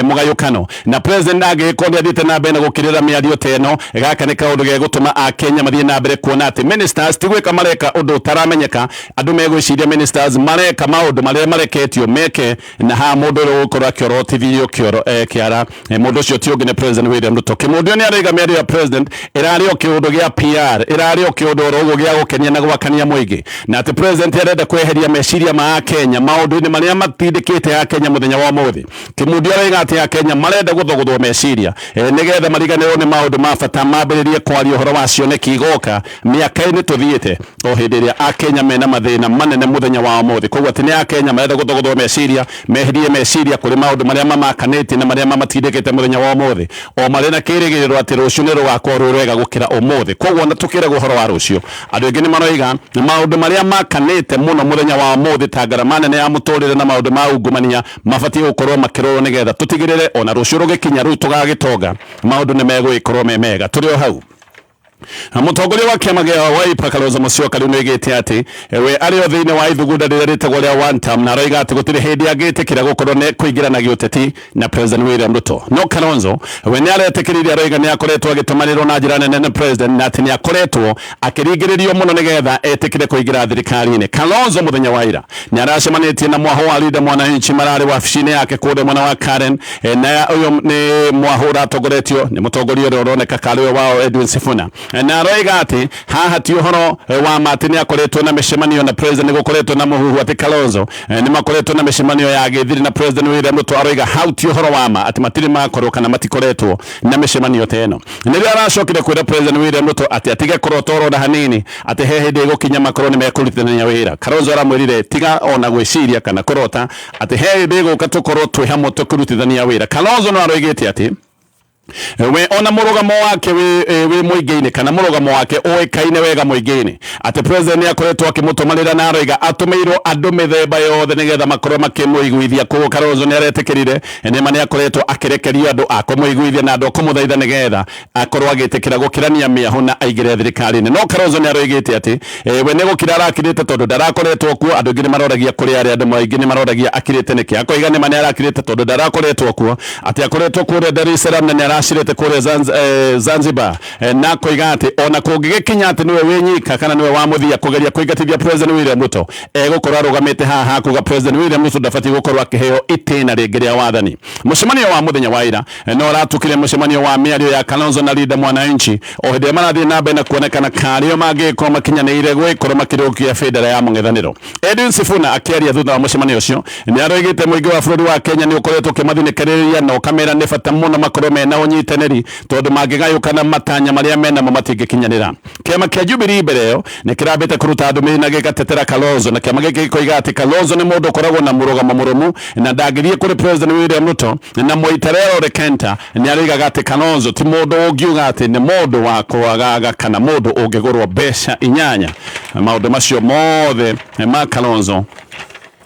mũgayũkano. Na president angĩgĩkorwo nĩ athiĩte na mbere na gũkĩrĩra mĩario ta ĩno, gaka nĩ kaũndũ gegũtũma Akenya mathiĩ na mbere kuona atĩ ministers ti gwĩka mareka ũndũ ũtaramenyeka. Andũ megwĩciria ministers mareka maũndũ marĩa mareketio meke, na haha mũndũ ũrĩa ũgũkorwo akĩorotithio kĩara, mũndũ ũcio ti ũngĩ nĩ President William Ruto. Kĩmundio nĩ aroiga mĩario ya president ĩrarĩ o kĩũndũ gĩa PR, ĩrarĩ o kĩũndũ oro ũguo gĩa gũkenia na gwakania mũingĩ, na atĩ president arenda kweheria meciria ma Akenya maũndũ-inĩ marĩa matindĩkĩte Akenya mũthenya wa ũmũthĩ. Kĩmundio aroiga atĩ Akenya marenda gũthogũthwo meciria nĩgetha mariganĩrwo nĩ maũndũ ma bata, mambĩrĩrie kwaria ũhoro wa cioneki igoka mĩaka-inĩ tũthiĩte, o hĩndĩ ĩrĩa Akenya mena mathĩna manene mũthenya wa ũmũthĩ. Koguo atĩ nĩ Akenya marenda gũthogũthwo meciria, meherie meciria kũrĩ maũndũ marĩa mamakanĩtie na marĩa mamatindĩkĩte mũthenya wa ũmũthĩ, o marĩ na kĩrĩgĩrĩro atĩ rũciũ nĩ rũgakorwo rwĩ rwega gũkĩra ũmũthĩ. Koguo ona tũkĩragwo ũhoro wa rũciũ, andũ aingĩ nĩ maroiga maũndũ marĩa makanĩte mũno mũthenya wa ũmũthĩ ta ngarama nene ya mũtũrĩre na maũndũ ma ungumania mabatiĩ gũkorwo makĩrorwo nĩgetha tũtigĩrĩre ona rũciũ rũgĩkinya rĩu tũgagĩtonga, maũndũ nĩ megũgĩkorwo me mega. Tũrĩ o hau, mũtongoria wa kĩama gĩa Wiper Kalonzo Musyoka rĩu nĩoigĩte atĩ we arĩ o thĩinĩ wa ithugunda rĩrĩa rĩtagwo rĩa one term, na aroiga atĩ gũtirĩ hĩndĩ angĩtĩkĩra gũkorwo nĩ kũingĩra na gĩũteti na President William Ruto. No Kalonzo we nĩ aretĩkĩrire, aroiga nĩ akoretwo agĩtũmanĩrwo na njĩra nene nĩ president, na atĩ nĩ akoretwo akĩringĩrĩrio mũno nĩgetha etĩkĩre kũingĩra thirikari-inĩ. Kalonzo mũthenya wa ira nĩ aracemanĩtie na mwaho wa Linda Mwananchi, mararĩ wabici-inĩ yake kũrĩa mwena wa Karen, na ũyũ nĩ mwaho ũratongoretio nĩ mũtongoria ũrĩa ũroneka karĩ ũyũ wao Edwin Sifuna, na aroiga atĩ haha ti ũhoro wa ma atĩ nĩ akoretwo na mĩcemanio na president. Nĩ gũkoretwo na mũhuhu atĩ Kalonzo nĩ makoretwo na mĩcemanio ya gĩthiri na President William Ruto. Aroiga hau ti ũhoro wa ma, atĩ matirĩ makorwo kana matikoretwo na mĩcemanio ta ĩno. Nĩrĩo aracokire kwĩra President William Ruto atĩ atige kũrota orona hanini atĩ he hĩndĩ ĩgũkinya makorwo nĩ mekũrutithania wĩra. Kalonzo aramwĩrire tiga ona gwĩciria kana kũrota atĩ he hĩndĩ ĩgũka tũkorwo twĩ hamwe tũkĩrutithania wĩra. Kalonzo no aroigĩte atĩ we ona mũrũgamo wake wĩ mũingĩ-inĩ, kana mũrũgamo wake ũĩkaine wega mũingĩ-inĩ, atĩ president nĩ akoretwo akĩmũtũmanĩra, na aroiga atũmĩirwo andũ mĩthemba yothe nĩgetha makorwo makĩmũiguithia. Koguo Kalonzo nĩ aretĩkĩrire nĩma nĩ akoretwo akĩrekerio andũ a kũmũiguithia na andũ a kũmũthaitha nĩgetha akorwo agĩtĩkĩra gũkĩrania mĩahũ na aingĩre thirikari-inĩ. No Kalonzo nĩ aroigĩte atĩ we nĩ gũkira arakirĩte tondũ ndarakoretwo kuo. Andũ aingĩ nĩ maroragia kũrĩa arĩ, andũ aingĩ nĩ maroragia akirĩte nĩkĩ. Akoiga nĩma nĩ arakirĩte tondũ ndarakoretwo kuo, atĩ akoretwo kũrĩa Dar es Salaam na nĩ agacĩrĩte kũrĩa Zanzibar, na koiga atĩ ona kũngĩgĩkinya atĩ nĩwe wĩ nyika kana nĩwe wa mũthia kũgeria kũingatithia President William Ruto, egũkorwo arũgamĩte haha hakuga President William Ruto ndabatiĩ gũkorwo akĩheo itĩna rĩngĩ rĩa wathani. Mũcemanio wa mũthenya wa ira no ũratukire mũcemanio wa mĩario ya Kalonzo na Linda Mwananchi o hĩndĩ ĩrĩa marathiĩ na mbere na kuonekana karĩo mangĩgĩkorwo makinyanĩire gwĩkorwo makĩrũkia bendera ya mũng'ethanĩro. Edwin Sifuna akĩaria thutha wa mũcemanio ũcio nĩ aroigĩte mũingĩ wa bũrũri wa Kenya nĩ ũkoretwo ũkĩmathinĩkĩrĩria na ũkamera nĩ bata mũno makorwo mena ũnyitanĩri tondũ mangĩgayũkana matanya marĩa menamo matingĩkinyanĩra. Kĩama kĩa Jubilee mbere ĩyo nĩ kĩrambĩte kũruta ndũmĩrĩri na gĩgatetera Kalonzo, na kĩama gĩkĩ gĩkoiga atĩ Kalonzo nĩ mũndũ ũkoragwo na mũrũgamo mũrũmu na ndangĩthiĩ kũrĩ President William Ruto, na Moitalel Ole Kenta nĩ aroigaga atĩ Kalonzo ti mũndũ ũngiuga atĩ nĩ mũndũ wa kwagaga kana mũndũ ũngĩgũrwo mbeca inyanya. Maũndũ macio mothe ma Kalonzo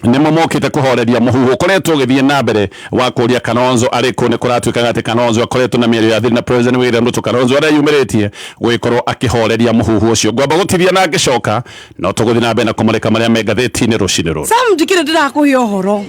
nĩmo mokĩte kũhoreria mũhuhu ũkoretwo ũgĩthiĩ na mbere wa kũria Kalonzo arĩ kũ. Nĩ kũratuĩkaga atĩ Kalonzo akoretwo na mĩario ya thiri na President William Ruto. Kalonzo areyumĩrĩtie gũgĩkorwo akĩhoreria mũhuhu ũcio. Ngwamba gũtithia na ngĩcoka no tũgũthiĩ na mbere na kũmũrĩka marĩa me ngathĩti-inĩ rũcinĩ rũrũ. Sam, ndikire ndirakuhe ũhoro.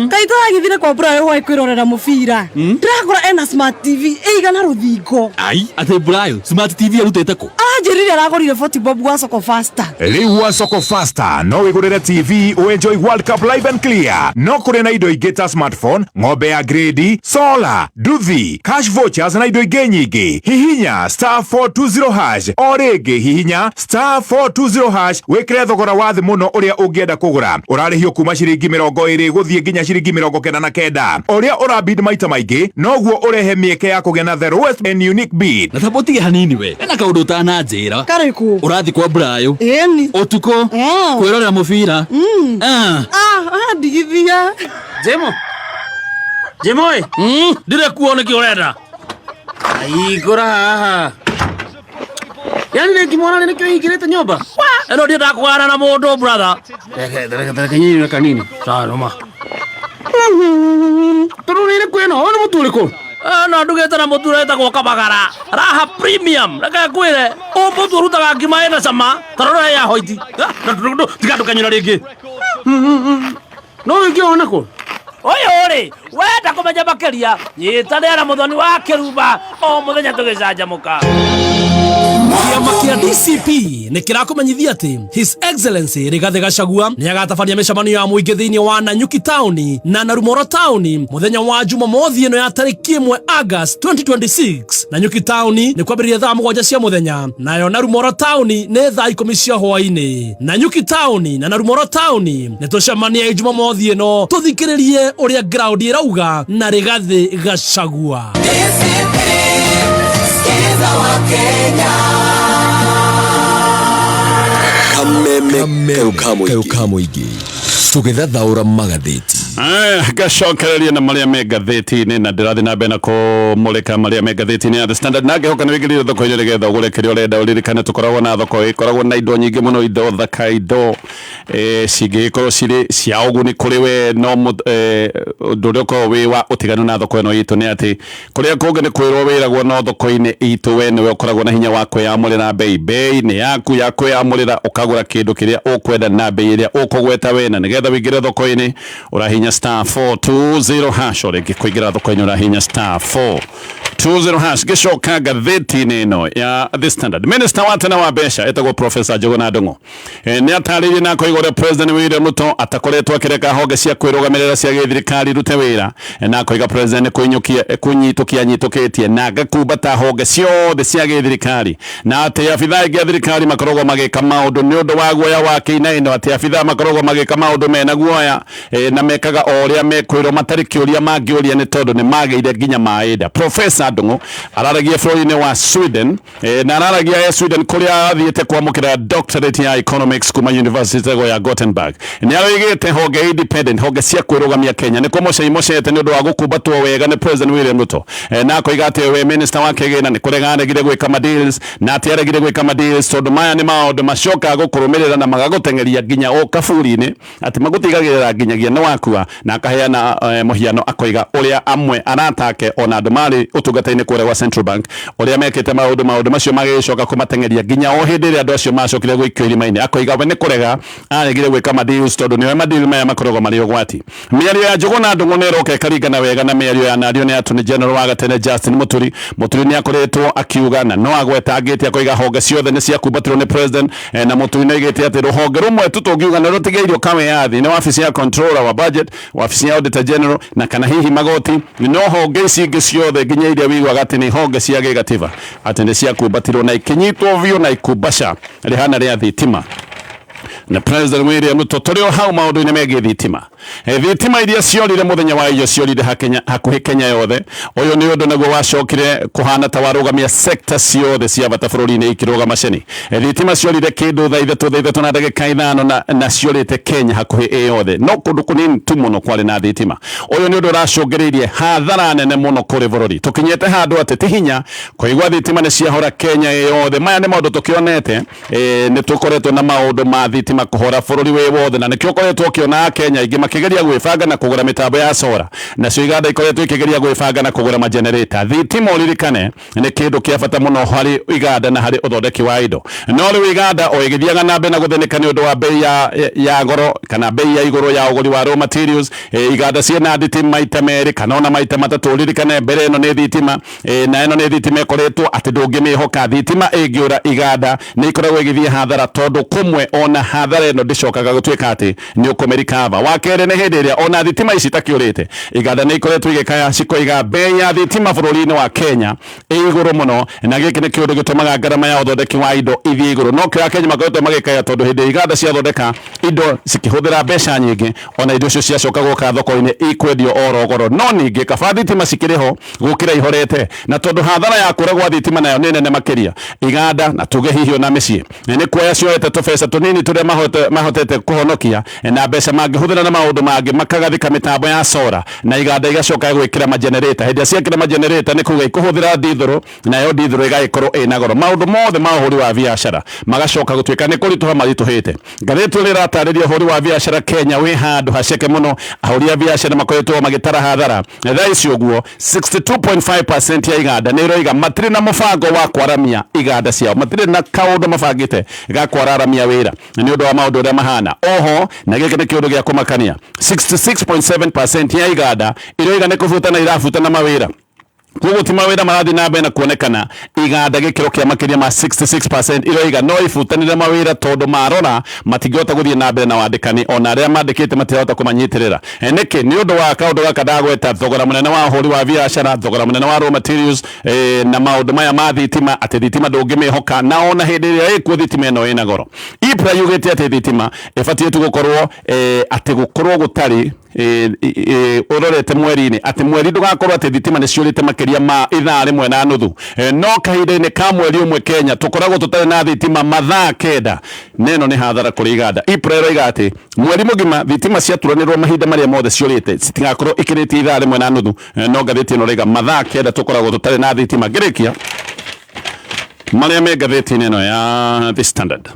Kaĩ tũragĩthire kwa Burayo hwaĩ kwĩrorera mũbira, ndĩrakora ena smart TV ĩigana rũthingo. Ai, atĩ Brayo smart TV arutĩte kũ? Aranjĩrire aragũrire 40 bob gwa Soko Fasta. Rĩu wa Soko Fasta no wĩgũrĩre TV ũenjoy World Cup live and clear. No kũrĩ na indo ingĩ ta smartphone, ng'ombe ya grade, solar, nduthi, cash vouchers na indo ingĩ nyingĩ. Hihinya *420#, o rĩngĩ hihinya *420# wĩkĩre thogora wa thĩ mũno ũrĩa ũngĩenda kũgũra. Ũrarĩhio kuma ciringi 20 gũthiĩ nginya ciringi 99. Ũrĩa ũrabid maita maingĩ noguo ũrehe mĩeke ya kũgĩa na the lowest and unique bid. Na tamba ũtige hanini, we ena kaũndũ ũtananjĩra. Karĩkũ? Ũrathiĩ kwa Brayo Ĩni. ũtukũ kwĩrorera mũbira? Ah. Ah, ndigithia. Jemo. Jemo ĩ. Ndirĩ kuo, nĩkĩ ũrenda? Hingũra haha. Yani rĩngĩ mwana nĩkĩo hingĩrĩte nyũmba? Ĩno ndiendaga kũgana na mũndũ, brother. Reke reke reke nyinyi kanini. Sawa noma. Tondũ nĩ ĩrĩkũ ĩno? Ũyũ nĩ mũtu ũrĩkũ? No ndugĩte na mũtu ũrĩa wĩtagwo Kabagara Raha Premium. Reke ngwĩre, ũyũ mũtu ũrutaga ngima ĩna cama ta rora ya hoiti. Tiga ndũkanyũra rĩngĩ. No ũngĩona kũ? Ũyũ rĩ, wenda kũmenya makĩria, nyitanĩra na Mũthoni wa Kĩrumba o mũthenya tũgĩcanjamũka. Kĩama kĩa DCP nĩ kĩrakũmenyithia atĩ His Excellency Rigathĩ Gachagua nĩ agatabania mĩcemanio ya mũingĩ thĩinĩ wa Nanyuki taũni na Narumoro taũni mũthenya wa Jumamothi ĩno ya tarĩki 1 August 2026. Nanyuki taũni nĩ kwambĩrĩria thaa 7 cia mũthenya, nayo Narumoro taũni nĩ thaa 10 cia hwaĩ-inĩ. Nanyuki taũni na Narumoro taũni, nĩ tũcemanie Jumamothi ĩno tũthikĩrĩrie ũrĩa ground ĩrauga na Rigathĩ Gachagua. DCP, sikiza Wakenya. Kameme kayo ka mũingĩ tũgĩthathaũra magathĩti. Ngacokereria na marĩa me ngathĩti-inĩ, na ndĩrathiĩ na mbere na kũmũrĩka marĩa me ngathĩti-inĩ ya The Standard, na ngĩhoka nĩ wĩingĩrire thoko-inĩ nĩgetha ũgũre kĩrĩa ũrenda. Ũririkane tũkoragwo na thoko ĩkoragwo na indo nyingĩ mũno, indo thaka, indo cingĩgĩkorwo cirĩ cia ũguni kũrĩ we. No ũndũ ũrĩa ũkoragwo wĩ wa ũtiganu na thoko ĩno itũ nĩ atĩ kũrĩa kũngĩ nĩ kwĩrwo wĩragwo, no thoko-inĩ itũ we nĩwe ũkoragwo na hinya wa kwĩyamũrĩra bei. Bei nĩ yaku ya kwĩyamũrĩra, ũkagũra kĩndũ kĩrĩa ũkwenda na bei ĩrĩa ũkũgweta we. Na nĩgetha wĩingĩre thoko-inĩ ũrahinya *420#. O rĩngĩ, kũingĩra thoko-inĩ ũrahinya *420#. Ngĩcoka ngathĩti-inĩ ĩno ya The Standard, Minister wa tene wa mbeca etagwo Professor Njuguna Ndung'u nĩ atarĩirie na akoiga ũrĩa President William Ruto atakoretwo akĩreka honge cia kwĩrũgamĩrĩra cia gĩthirikari irute wĩra, na akoiga president nĩ kũinyũkia kũnyitũkia anyitũkĩtie na agakumbata honge ciothe cia gĩthirikari, na atĩ abithaa aingĩ a thirikari makoragwo magĩka maũndũ nĩ ũndũ wa guoya wa kĩinaino, atĩ abithaa makoragwo magĩka maũndũ mena guoya, na mekaga o ũrĩa mekwĩrwo matarĩ kĩũria mangĩũria nĩ tondũ nĩ magĩire nginya maĩ nda. Professor Ndung'u araragia bũrũri-inĩ wa Sweden, na araragia e Sweden kũrĩa athiĩte kwamũkĩra doctorate ya economics kuma university ĩtagwo ya Gothenburg. Nĩ aroigĩte honge independent, honge cia kwĩrũgamia Kenya, nĩ kũmũcei mũcete nĩ ũndũ wa gũkumbatwo wega nĩ President William Ruto, na akoiga atĩ we minister wa kĩgĩna nĩ kũrega aregire gwĩka ma deals, na atĩ aregire gwĩka ma deals tondũ maya nĩ maũndũ macokaga gũkũrũmĩrĩra na magagũteng'eria nginya o kaburi-inĩ, atĩ magũtigagĩrĩra nginyagia nĩ wakua. Gachagua na akaheana muhiano akoiga uria amwe aratake ona andu mari utungata-ini kuria gwa Central Bank uria mekite maundu maundu macio magicoka kumatengeria nginya o hindi ria andu acio macokire guikio irima-ini. Akoiga we ni kurega aregire gwika madeals tondu niwe madeal maya makoragwo mari ugwati. Miario ya Njuguna Ndung'u ni iroka ikaringana wega na miario ya nario ni Attorney General wa gatene Justin Muturi. Muturi ni akoretwo akiuga na no agwetangite akoiga honge ciothe ni ciakumbatirwo ni president, na Muturi ni aigite ati ruhonge rumwe tu tungiuga ni rutigeirio kaweyathi ni wabici ya controller wa budget, wabici ya auditor general na kana hihi magoti, no honge ici ingĩ ciothe nginya iria wiguaga ati ni honge cia gĩgatiba ati ni ciakumbatirwo na ikinyitwo biũ na ikumbaca rĩhana rĩa thitima na President William Ruto. Tũrĩ o hau maũndũ-inĩ megiĩ thitima, thitima iria ciorire mũthenya wa iyo ciorire hakuhĩ Kenya yothe. Ũyũ nĩ ũndũ naguo wacokire kũhana ta warũgamia sector ciothe cia bata bũrũri-inĩ ikĩrũgama ceni. Thitima ciorire kĩndũ thaa ithatũ, thaa ithatũ na ndagĩka ithano na ciorĩte Kenya hakuhĩ ĩ yothe, no kũndũ kũnini tu mũno kwarĩ na thitima. Ũyũ nĩ ũndũ ũracũngĩrĩirie hathara nene mũno kũrĩ bũrũri. Tũkinyĩte handũ atĩ ti hinya kũigua thitima nĩ ciahora Kenya ĩ yothe. Maya nĩ maũndũ tũkĩonete, nĩ tũkoretwo na maũndũ ma thitima kũhora bũrũri wĩ wothe, na nĩkĩo ũkoretwo ũkĩona Kenya aingĩ makĩgeria gwĩbanga na kũgũra mĩtambo ya solar, nacio iganda ikoretwo ikĩgeria gwĩbanga na kũgũra magenerator. Thitima ũririkane nĩ kĩndũ kĩa bata mũno harĩ iganda na harĩ ũthondeki wa indo, no rĩu iganda o ĩgĩthiaga na mbere na gũthĩnĩka nĩ ũndũ wa bei ya goro kana bei ya igũrũ ya ũgũri wa raw materials. Iganda ciĩna thitima maita merĩ kana ona maita matatũ. Ũririkane mbere ĩno nĩ thitima, na ĩno nĩ thitima ĩkoretwo atĩ ndũngĩmĩhoka. Thitima ĩngĩũra iganda nĩ ikoragwo ĩgĩthiĩ hathara, tondũ kũmwe ona hathara ĩno ndĩcokaga gũtuĩka atĩ nĩ ũkũmĩrikava. Wa kerĩ nĩ hĩndĩ ĩrĩa ona thitima ici itakĩũrĩte, iganda nĩ ikoretwo igĩkaya cikoiga bei ya thitima bũrũri-inĩ wa Kenya ĩ igũrũ mũno, na gĩkĩ nĩ kĩũndũ gĩtũmaga ngarama ya ũthondeki wa indo ithiĩ igũrũ. No kĩo Akenya makoretwo magĩkaya tondũ hĩndĩ iganda ciathondeka indo cikĩhũthĩra mbeca nyingĩ, ona indo icio ciacoka gũka thoko-inĩ ikwendio oro goro. No ningĩ kaba thitima cikĩrĩ ho gũkĩra ihorete, na tondũ hathara ya kũra gwa thitima nayo nĩ nene makĩria, iganda na tuge hihi ona mĩciĩ nĩ kuoya cioete tũbeca tũnini tũrĩa mahotete kũhonokia na mbeca mangĩhũthĩra na maũndũ mangĩ, makagathĩka mĩtambo ya solar na iganda igacoka gwĩkĩra magenerator. Hĩndĩ ĩrĩa ciekĩra magenerator nĩ kuga ikũhũthĩra ndithũrũ, nayo ndithũrũ ĩgagĩkorwo ĩna goro. Maũndũ mothe ma ũhũri wa biacara magacoka gũtuĩka nĩ kũritũha maritũhĩte. Ngathĩti ĩrĩa ĩratarĩria ũhũri wa biacara Kenya wĩ handũ haceke mũno. Ahũri a biacara makoretwo magĩtara hathara. Thaa ici ũguo 62.5% ya iganda nĩ iroiga matirĩ na mũbango wa kwaramia iganda ciao, matirĩ na kaũndũ mabangĩte ga kwararamia wĩra nĩ ũndũ wa maũndũ ũrĩa mahana. Oho na gĩkĩ nĩ kĩũndũ gĩa kũmakania, 66.7% ya iganda iroiga nĩ kũbutana irabutana mawĩra. Koguo ti mawĩra marathiĩ na mbere na kuonekana, iganda gĩkĩro kĩa makĩria ma 66% iroiga no ibutanĩre mawĩra tondũ marora matingĩhota gũthiĩ na mbere na wandĩkani, ona arĩa mandĩkĩte matirahota kũmanyitĩrĩra. Nĩkĩ? Nĩ ũndũ wa kaũndũ gaka ndagweta, thogora mũnene wa ũhũri wa biacara, thogora mũnene wa raw materials, na maũndũ maya ma thitima, atĩ thitima ndũngĩmĩhoka, na ona hĩndĩ ĩrĩa ĩkuo thitima ĩno ĩna goro. IPRA yugĩte atĩ thitima ĩbatiĩ tu gũkorwo, atĩ gũkorwo gũtarĩ ũrorete mweri-inĩ, atĩ mweri ndũgakorwo atĩ thitima nĩ ciũrĩte makĩria ma ithaa rĩmwe na nuthu. No kahinda-inĩ ka mweri ũmwe Kenya tũkoragwo tũtarĩ na thitima mathaa kenda, na ĩno nĩ hathara kũrĩ iganda. IPRA ĩroiga atĩ mweri mũgima thitima ciaturanĩrwo mahinda marĩa mothe ciũrĩte citigakorwo ikĩrĩtie ithaa rĩmwe na nuthu. No ngathĩti ĩno ĩroiga mathaa kenda tũkoragwo tũtarĩ na thitima. Ngĩrĩkia marĩa me ngathĩti-inĩ ĩno ya The Standard,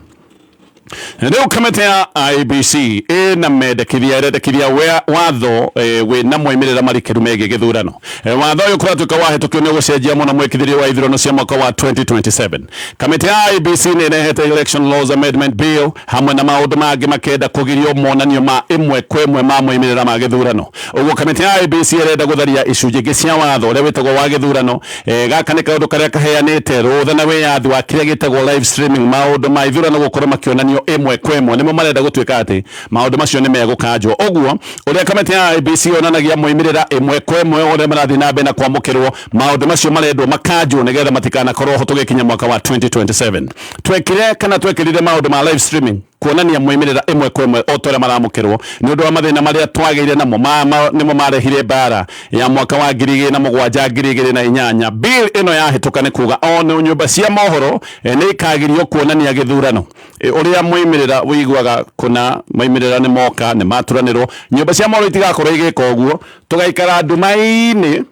rĩu kamĩtĩ ya IEBC ĩna mendekithia ĩrendekithia watho wĩna moimĩrĩra marikĩru megiĩ gĩthurano. Watho ũyũ kũratuĩka wahĩtũkio nĩ ũgũcenjia mũno mwĩkithĩrio wa ithurano cia mwaka wa 2027. Kamĩtĩ ya IEBC nĩ ĩrehete Election Laws Amendment Bill hamwe na maũndũ mangĩ makenda kũgirio monanio ma ĩmwe kwa ĩmwe ma moimĩrĩra ma gĩthurano. Ũguo kamĩtĩ ya IEBC ĩrenda gũtharia icunjĩ ingĩ cia watho ũrĩa wĩtagwo wa gĩthurano. Gaka nĩ kaũndũ karĩa kaheanĩte rũtha na wĩyathi wa kĩrĩa gĩtagwo live streaming, maũndũ ma ithurano gũkorwo makĩonanio ĩmwe kwa ĩmwe. Nĩmo marenda gũtuĩka atĩ maũndũ macio nĩ megũkanjwo. Ũguo ũrĩa kamĩtĩ ya IEBC yonanagia moimĩrĩra ĩmwe kwa ĩmwe ũrĩa marathiĩ na mbere na kwamũkĩrwo, maũndũ macio marendwo makanjwo nĩgetha matikanakorwo ho tũgĩkinya mwaka wa 2027. Twekire kana twekĩrire maũndũ ma live streaming kuonania moimĩrĩra ĩmwe kwa ĩmwe o ta ũrĩa maramũkĩrwo nĩ ũndũ wa mathĩna marĩa twagĩire namo nĩmo marehire mbara ya mwaka wa 2007 2008. Bill ĩno yahĩtũka nĩ kuga o nyũmba cia mohoro nĩ ikagirio kuonania gĩthurano. Ũrĩa moimĩrĩra ũiguaga kũna moimĩrĩra nĩ moka nĩ maturanĩrwo, nyũmba cia mohoro itigakorwo igĩka ũguo, tũgaikara nduma-inĩ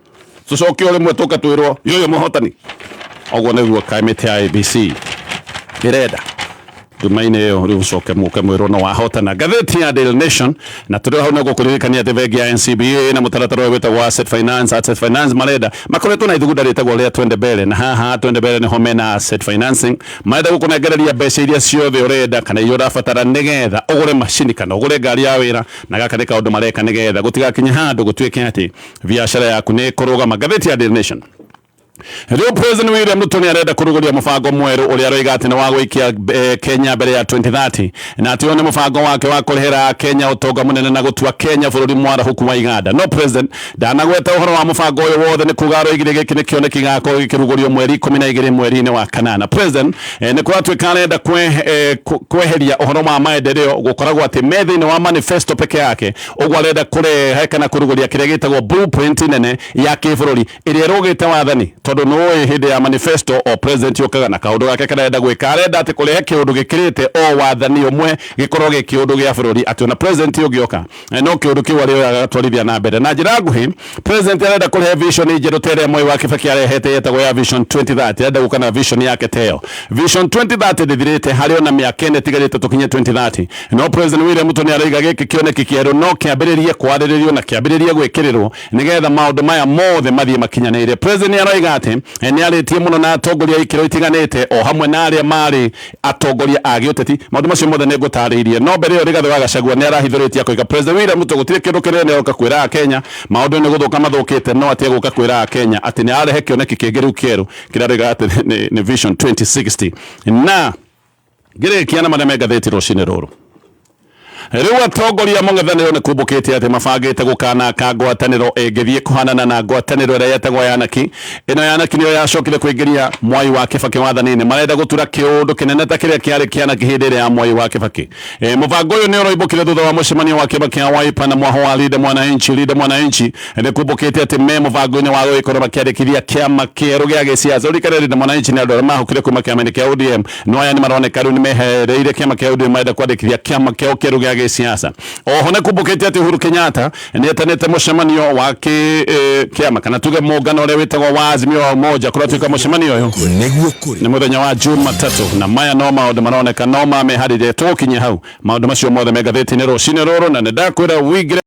tũcoke o rĩmwe tũke twĩrwo yoyo mũhotani. Ũguo nĩguo kamĩtĩ ya IEBC ĩrenda. Nduma-inĩ ĩyo rĩu ũcoke mũke mwĩrwo no wahotana. Ngathĩti ya Daily Nation, na tũrĩ hau nĩguo kũririkania atĩ bengi ya NCBA na mũtaratara ũyũ wĩtagwo Asset Finance. Asset Finance marenda makoretwo na ithugunda rĩtagwo rĩa Twende Mbele, na haha Twende Mbele nĩho mena asset financing. Marenda gũkũnengereria mbeca iria ciothe ũrenda kana iria ũrabatara nĩgetha ũgũre macini kana ũgũre ngari ya wĩra, na gaka nĩ kaũndũ mareka nĩgetha gũtigakinye handũ gũtuĩke atĩ biacara yaku nĩ ĩkũrũgama. Ngathĩti ya Daily Nation. Rĩu President William Ruto nĩ arenda kũrugũria mũbango mwerũ ũrĩa aroiga atĩ nĩ wa gũikia Kenya mbere ya 2030, na atĩ ũyũ nĩ mũbango wake wa kũrehera Kenya ũtonga mũnene na gũtua Kenya bũrũri mwarahũku wa iganda. No President ndanagweta ũhoro wa mũbango ũyũ wothe, nĩ kuga aroigire gĩkĩ nĩ kĩoneki gĩgakorwo gĩkĩrugũrio mweri 12 mweri-inĩ wa kanana. President nĩ kũratuĩka arenda kweheria ũhoro wa maendeleo gũkoragwo atĩ me thĩinĩ wa manifesto peke yake. Ũguo arenda kũrehe kana kũrugũria kĩrĩa gĩtagwo blueprint nene ya kĩbũrũri ĩrĩa ĩrũgĩte wathani, tondũ nĩũĩ hĩndĩ ya manifesto o president yũkaga na kaũndũ gake karĩa arenda gwĩka. Arenda atĩ kũrehe kĩũndũ gĩkĩrĩte o wathani ũmwe, gĩkorwo gĩ kĩũndũ gĩa bũrũri, atĩ ona president ũngĩoka no kĩũndũ kĩu arĩoyaga agatwarithia na mbere. Na njĩra nguhĩ, president arenda kũrehe vision njerũ ta ĩrĩa Moi wa Kibaki arehete yetagwo ya Vision 2030. Arenda gũka na vision yake ta ĩyo. Vision 2030 ndĩthirĩte, harĩ ona mĩaka 4 ĩtigarĩte tũkinye 2030, no President William Ruto nĩ araiga gĩkĩ kĩoneki kĩerũ no kĩambĩrĩrie kwarĩrĩrio na kĩambĩrĩrie gwĩkĩrĩrwo nĩgetha maũndũ maya mothe mathiĩ makinyanĩire. President nĩ araiga atĩ nĩ arĩtie mũno na atongoria a ikĩro itiganĩte o hamwe na arĩa marĩ atongoria a gĩũteti. Maũndũ macio mothe nĩ ngũtarĩirie, no mbere ĩyo Rigathĩ wa Gachagua nĩ arahithũrĩtie akoiga President William Ruto gũtirĩ kĩndũ kĩnene oka kwĩra Kenya. Maũndũ nĩ gũthũka mathũkĩte, no atige gũka kwĩra Kenya atĩ nĩ ararehe kĩoneki kĩngĩ rĩu kĩerũ kĩrĩa aroiga atĩ nĩ Vision 2060. Na ngĩrĩkia na marĩa me ngathĩti rũcinĩ rũrũ, rĩu atongoria mũng'ethanĩro nĩ kumbũkĩte atĩ mabangĩte gũkanaka ngwatanĩro ĩngĩthiĩ kũhanana na ngwatanĩro ĩrĩa yetagwo yanaki. Ĩno yanaki nĩyo yacokire kũingĩria Mwai wa Kĩbakĩ wathani-inĩ. Marenda gũtura kĩũndũ kĩnene ta kĩrĩa kĩarĩ kĩanaki hĩndĩ ĩrĩa ya Mwai wa Kĩbakĩ. Mũbango ũyũ nĩ ũroimbũkire thutha wa mũcemanio wa kĩama kĩa Wiper na mwaho wa Linda Mwananchi. Linda Mwananchi nĩ kumbũkĩte atĩ me mũbango-inĩ wa gũgĩkorwo makĩandĩkithia kĩama kĩerũ gĩa gĩsiasa. Ũririkane Linda Mwananchi nĩ andũ arĩa mahũkire kuma kĩama-inĩ kĩa ODM, no aya nĩ maroneka rĩu nĩ mehereire kĩama kĩa ODM, marenda kwandĩkithia kĩama kĩao kĩerũ gĩa gĩsiasa. Oho nĩ kumbũkĩte atĩ Uhuru Kenyatta nĩ etanĩte mũcemanio wa kĩama kana tuge mũngano ũrĩa wĩtagwo wa Azimio wa Umoja. Kũratuĩka mũcemanio ũyũ nĩguo kũrĩ nĩ mũthenya wa Jumatatũ, na maya no maũndũ maroneka no mameharĩrie. Tũgũkinyia hau, maũndũ macio mothe me ngathĩti-inĩ rũcinĩ rũrũ, na nĩ ndakwĩra wingĩre.